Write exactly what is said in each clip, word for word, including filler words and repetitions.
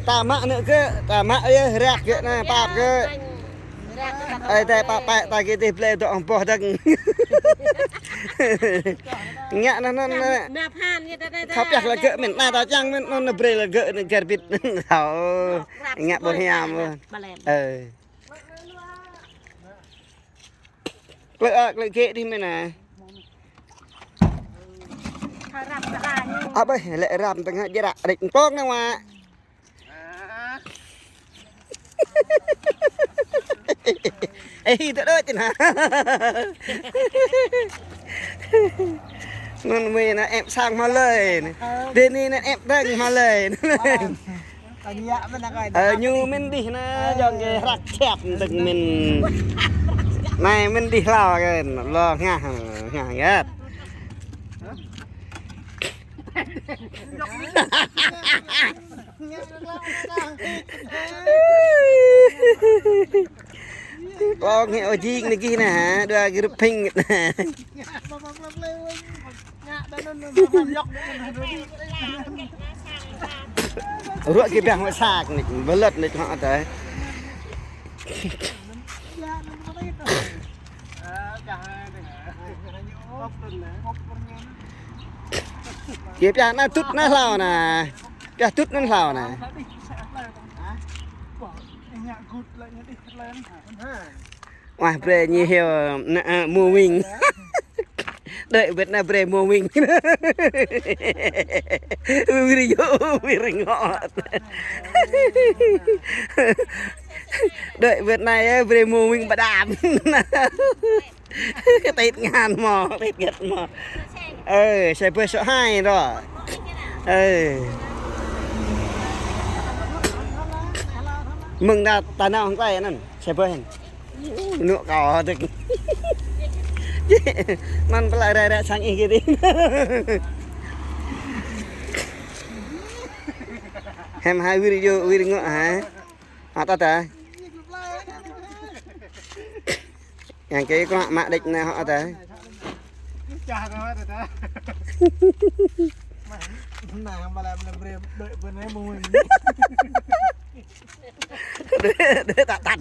Ta mă anŭn kơ, ta mă yơh, ră kơ anai, pap kơ. Ơi, ta pap, pap, ta kơ tih blơi dŏ hơboh dơ̆ng. Ngă anŭn, anŭn, anŭn. Thâo pioh lĕ gơ̆ mơ̆n, anai ta čang mơ̆n, anŭn brơi lĕ gơ̆ anŭn gơ̆ bĭt. Thâo. Ngă ƀu hiam. Ơi. Klơi a, klơi gĕ dih mơ̆n a. Aƀaih, lĕ răm tơngah jơră, rĕč pơng nao mă. Ê, hi tơ đôč na. Anŭn mơ̆n na, ĕp sang hmâo lơi. Dê ni na ĕp dơ̆ng hmâo lơi. Ơ, ñu mĭn dih na, yơh kơ hrăk čep tơ̆ng mĭn. Anai mĭn dih hlâo kơ, lo ngah, ngah yơh. Klong hĕ ôh jing anai gih na, dua gơ̆p phing. Ruă kơ ƀiă hŏ sak anai, bơlăt anai hŏ tơi. Kơ ƀiă anai tŭt anai hlâo na. Ƀiă tŭt anŭn hlâo na. Wah, brơi ñu hyu, na, a, moving. Đuaĭ wơ̆t na brơi moving. Wir yơh, wir ngŏ. Đuaĭ wơ̆t na yơh, brơi moving pơđam. Tĭt ngăn mơ̆, tĭt ngăn mơ̆. Ơ, xe bus số hai rồi. Ơ. Mơ̆ng ta, ta nao hăng klai anŭn, xe bus hăng. Nŭk kâo tơ̆k. Anŭn pơlai rai rai sang ih kơ dih. Hem hai wir yơh, wir ngŏ hai. Ăt ăt ah. Yang kơ kơ mă đĕč anai hŏ ta. Chah kơ mă ta. Nah, malah belum bre, đuaĭ bơnai mui. Đuaĭ, đuaĭ tăt tăt.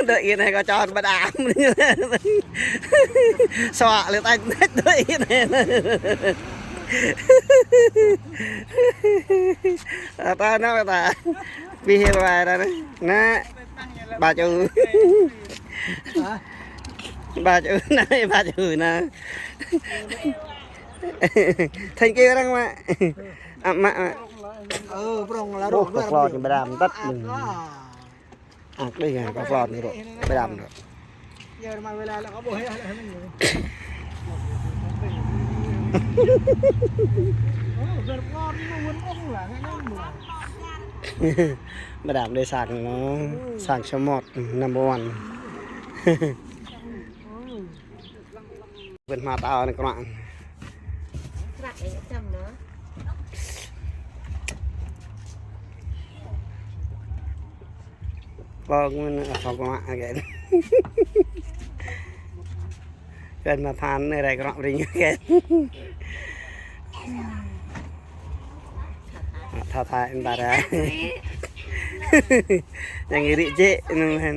Đuaĭ anai kâo čon pơđam. Suă lĕ tañ tañ đuaĭ anai. Ta nao ta. Ƀu hil wai ta anai. Anai. Ba ču. Hă? Ba ču anai, ba ču anai. Thank you arăng mă. Ăt mă mă. Ơ, prŏng la rŏ. Ơ, klŏ ñu pơđam tăt. Ăt đih, kơ klŏ ñu rŏ, pơđam rŏ. Pơđam đơi sang, sang số một, number one. Wơ̆t hmua tao anai kơnuk. Kơ ngŭn, ơ, kơnuk kĕn. Kơnuk mă phăn anai rai kơnuk ƀrĭng kĕn. Tha tha ƀing ta rai. Yang iri jĕ anŭn hen.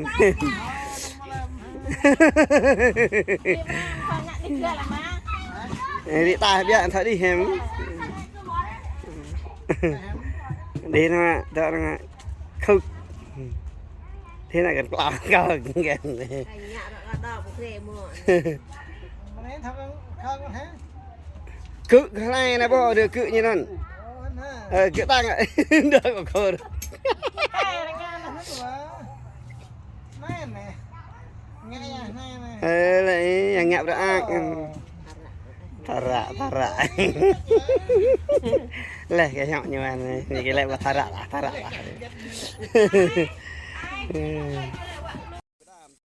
Iri tah biă thâo đih hem. Đih anŭn, dŏ anŭn. Khŭk. Đih anŭn kăn klao kâo kăn. Kơ hlơi anai ƀu dŏ kơ ñu anŭn. Ơ, kơ tăng. Dŏ kơ kor. Ơ, lĕ, yang ngă brơi ak. Tha ră, tha ră. Lĕ, kơ hiŏk ñu anai. Ñu kơ lĕ ƀu tha ră lah, tha ră lah.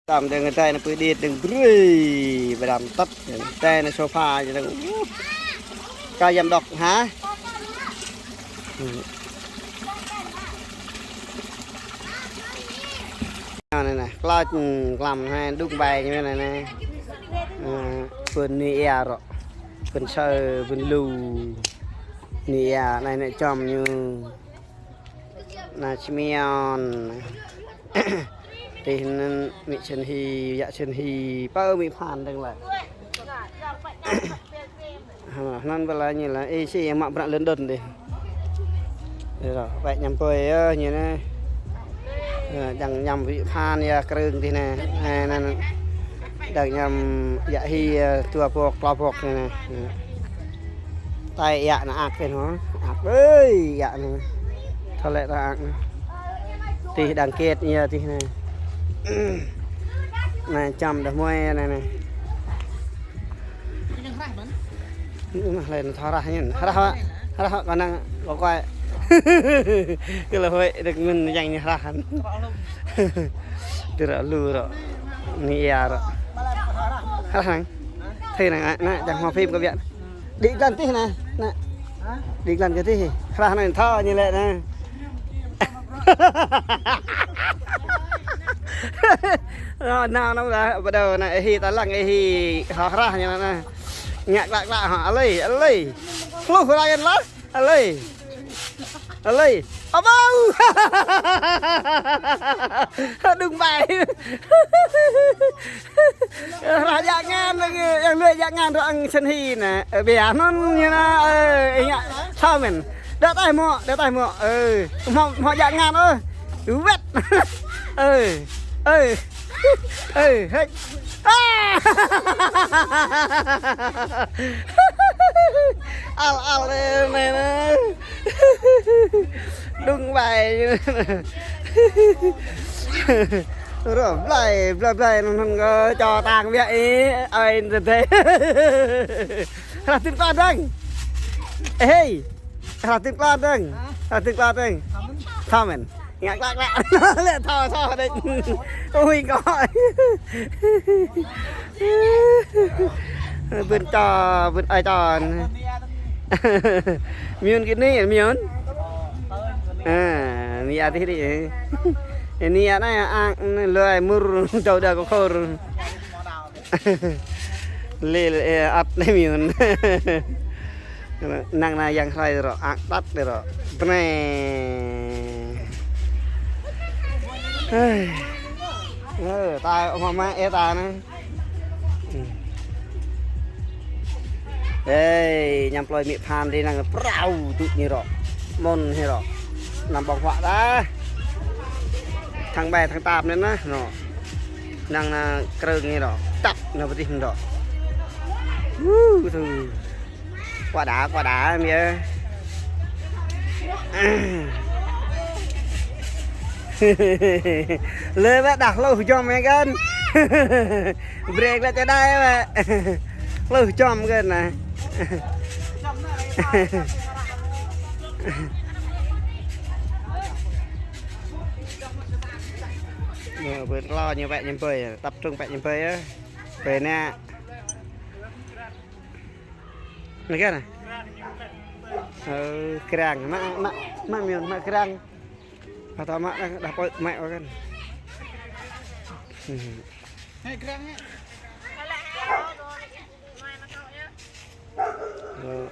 Tam dơ̆ng tai anai pơđĭt dơ̆ng brơi, pơđam tăt, tai anai sofa ñu dơ̆ng. Kơ yăm dŏ hă? Anai neh, klă, klăm anai, đung ƀai ñu anai neh. Ơ, pơn ni ia rŏ. Pơn saơ, pơn lu. Ni ia anai neh čom ñu. Anai čmion. Tih anŭn mĭ Čen Hi, yă Čen Hi, pơ mĭ Phan dơ̆ng lĕ. Hă, anŭn bơla ñu lĕ, ih, si mă bruă London dih. Dih rŏ, wĕ añăm apơi yơh ñu anai. Ơ, dang añăm mĭ Phan yơh krưng dih anai. Anai, anŭn. Dang añăm yă Hi, ơ, dua bok, klâo bok anai neh. Ơ. Tai yă anai ak dih hŏ. Ak, ơi, yă anai. Thâo lĕ ta ak anai. Tih đang kĕt ia tih anai. Anai čăm đah muai anai neh. Anai lĕ anŭn thâo rah ñu. Rah wă. Rah wă kơ anŭn kơ kuai. Kơ lĕ hơi đĕk mĭn yang ñu rah. Tih rŏ lu rŏ. Ni ia rŏ. Rah năng. Thê năng, anai, čang hmâo phim kơ biă. Đĭ glan tih anai, anai. Đĭ glan kơ tih. Rah anai thâo ñu lĕ anai. Rah anai, anai lah, bắt đầu anai, ih Hi ta lăng, ih Hi hŏ rah ñu anai. Ngă klă klă hŏ, alơi, alơi. Hluh rah anŭn lah, alơi. Alơi. Abâu. Đung ƀai. Rah jak ngăn, yang lui jak ngăn rŏ ang Čen Hi neh. Ơ, biă anŭn ñu neh, ơ, ih ngă thâo mơ̆n. Đa tai mŏ, đa tai mŏ. Ơ, hmâo, hmâo jak ngăn ôh. Wĕt. Ơ, ơ. Ơ, hĕ. A! Al, al, anai, anai. Đung ƀai. Rŏ blai, blai, blai, anŭn, anŭn kơ čô tang biă ih, ơi, anŭn tơdơi. Rah tim klă dơ̆ng. Ê, hê. Rah tim klă dơ̆ng. Rah tim klă dơ̆ng. Thâo mơ̆n. Ngă klă klă. Lĕ thâo, thâo đĕč. Ui, kơ. Bưn čô, bưn ai čô. Miun kơ ni, miun. A, ni ia tih đĭ. Ni ia anai, ang, lui mur, čô đa kơ khor. Lil, ơ, ăt lĕ miun. Năng anai yang hrơi rŏ, ang tăt đĕ rŏ. Bơnai. Ơ, ta hmâo mă ê ta anai. Ê, añăm plơi mĭ Phan dih năng prao tŭ ñu rŏ. Mơ̆n hĭ rŏ. Anăm ƀơ̆ng huă ta. Thăng ƀai thăng tap anŭn neh, anŭn. Năng anai krưng ñu rŏ. Tăp anŭn pơtih anŭn rŏ. Wu, tui. Kuă đa, kuă đa, mi ơi. Lĕ wĕ đah hluh jom mơ̆ kăn. Brek lĕ čơđai wĕ. Hluh jom kăn anai. Ơ, bưn klô ñu wĕ añăm apơi, tập trung wĕ añăm apơi yơh. Apơi anai. Anai kơ anai. Ơ, krang. Mă, mă, mă miun, mă krang. Atâo mă đah, đah apơi mă kăn. Hai krang hă. Ơ.